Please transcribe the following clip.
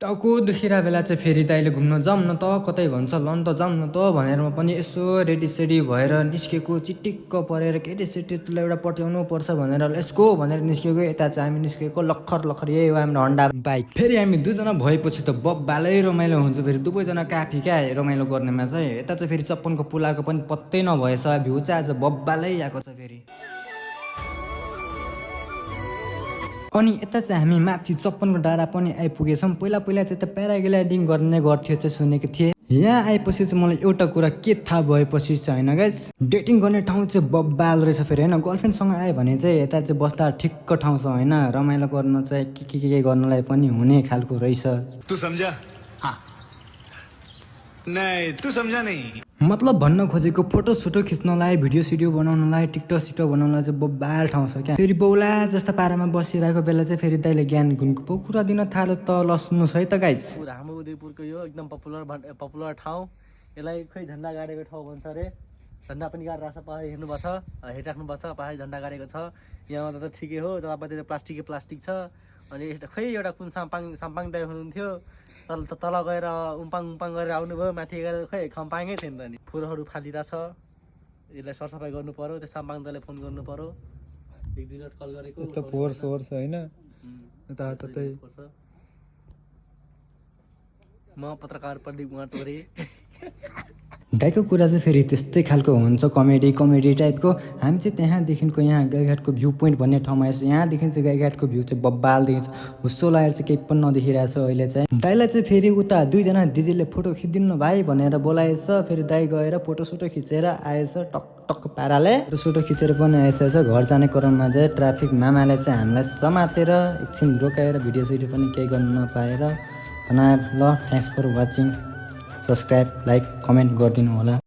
टाउको दुखिरहेको बेला चाहिँ फेरि दाइले घुम्न जाऊँ न त कतै भन्छ लन त जाऊँ न त भनेर म पनि यसो रेडी भएर निस्केको चिटिक्क परेर केटी तुलाई एउटा पट्याउनु पर्छ भनेर लेट्सगो भनेर निस्केको। यता चाहिँ हामी निस्केको लखर यही हो हाम्रो हन्डा बाइक। फेरि हामी दुईजना भएपछि त बब्बालै रमाइलो हुन्छ। फेरि दुवैजना काफी क्या रमाइलो गर्नेमा चाहिँ। यता चाहिँ फेरि चप्पनको पुलाको पनि पत्तै नभएछ। भ्यू चाहिँ आज बब्बालै आएको छ फेरि। अनि यता चाहिँ हामी माथि चप्पनको डाँडा पनि आइपुगेछौँ। पहिला चाहिँ त प्याराग्लाइडिङ गर्ने गर्थ्यो चाहिँ सुनेको थिएँ। यहाँ आएपछि चाहिँ मलाई एउटा कुरा के थाहा भएपछि चाहिँ होइन गाइस, डेटिङ गर्ने ठाउँ चाहिँ बब्बाल रहेछ फेरि होइन। गर्लफ्रेन्डसँग आयो भने चाहिँ यता चाहिँ बस्दा ठिक्क ठाउँ छ होइन। रमाइलो गर्न चाहिँ के गर्नलाई पनि हुने खालको रहेछ। तू समझा? हाँ। नहीं तू समझा नहीं। मतलब भन्न खोजेको फोटो सोटो खिच्नलाई, भिडियो सिडियो बनाउनलाई, टिकटक बनाउनलाई चाहिँ बब्बाल ठाउँ छ क्या। फेरि बौला जस्तो पारामा बसिरहेको बेला चाहिँ फेरि दाइले ज्ञान गुणको कुरा दिन थाल्यो त। ल सुन्नुहोस् है त गाइस। हाम्रो उदयपुरको यो एकदम पपुलर ठाउँ। यसलाई खै झन्डा गाडेको ठाउँ भन्छ अरे। झन्डा पनि गाडेर छ, पहाडी हेर्नुपर्छ, हेरिराख्नुपर्छ। पहाडी झन्डा गाडेको छ यहाँ त ठिकै हो। जतापट्टि त प्लास्टिक छ। अनि खै एउटा कुन साम्पाङ दाइ हुनुहुन्थ्यो, तल गएर उम्पाङ गरेर आउनुभयो, माथि गएर खै खम्पाङै थिएन त नि। फोहोरहरू फालिरहेछ, यसलाई सरसफाइ गर्नु पर्यो। त्यो साम्पाङ दाइलाई फोन गर्नु पर्यो। 1-2 मिनट कल गरेको यस्तो फोहोर सोहोर छ होइन। म पत्रकार प्रदीप कुमार चौधरी। दाइको कुरा चाहिँ फेरि त्यस्तै खालको हुन्छ, कमेडी टाइपको। हामी चाहिँ त्यहाँदेखिको यहाँ गाईघाटको भ्यू पोइन्ट भन्ने ठाउँमा आएछ। यहाँदेखि चाहिँ गाईघाटको भ्यू चाहिँ बब्बाल देखिन्छ। हुस्सो लागेर चाहिँ केही पनि नदेखिरहेछ अहिले चाहिँ। दाइलाई चाहिँ फेरि उता दुईजना दिदीले फोटो खिचिदिनु भाइ भनेर बोलाएछ। फेरि दाइ गएर फोटो सोटो खिचेर आएछ टक्क पाराले। सोटो खिचेर पनि आइसकेछ। घर जाने क्रममा चाहिँ ट्राफिक मामाले चाहिँ हामीलाई समातेर एकछिन रोकाएर भिडियो सिडियो पनि केही गर्नु नपाएर। ल thanks for watching. Subscribe, like, comment गरिदिनु होला।